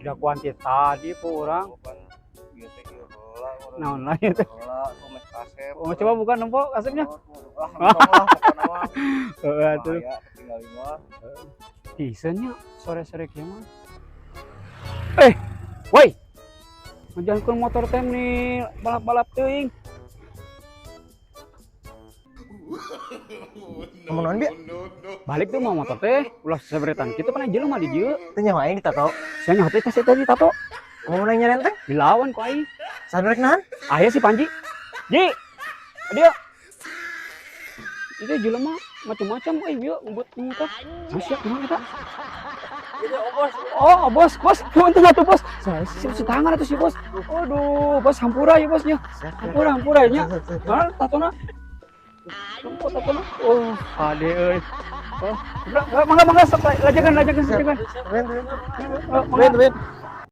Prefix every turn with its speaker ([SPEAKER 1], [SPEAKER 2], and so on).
[SPEAKER 1] Didakuan ti tadi ku urang.
[SPEAKER 2] Oh, pan ieu teh ieu heula urang.
[SPEAKER 1] Naon lah ieu teh?
[SPEAKER 2] Heula tuh meh kasep.
[SPEAKER 1] Oh, coba buka nempo kasepnya.
[SPEAKER 2] Oh, tuh. Lah, entong lah pokona mah.
[SPEAKER 1] Heeh atuh.
[SPEAKER 2] Bahaya tinggal mah.
[SPEAKER 1] Tiiseun nya sore-sore kieu mah. Eh, woi. Ngajalankeun motor teh meni balap-balap teuing.
[SPEAKER 3] Ngomong naon, Bi?
[SPEAKER 1] Balik tuh mau motor teh, ulah seberetan kitu pan jelema di dieu.
[SPEAKER 3] Teu nyaho aing ditato.
[SPEAKER 1] Sia nyaho teh teh tadi tato.
[SPEAKER 3] Ngomong aing nyarenteng.
[SPEAKER 1] Dilawan ku aing.
[SPEAKER 3] Saha rek nahan?
[SPEAKER 1] Aya si Panji. Ji. Dia. Itu jelema macam-macam euy ieu ngebut motor. Nah, siap kumaha eta? Oh, bos, bos, punten atuh bos. Saya siap si tangan atuh si bos. Aduh, bos hampura ya bosnya. Hampura, hampura nya. Nah, tatona. Nempo tatona. Oh, ade euy. Oh, mangga mangga sok lajakan lajakan lajakan.
[SPEAKER 3] Ben, ben.
[SPEAKER 1] Oh, mangga.
[SPEAKER 3] Ben, ben.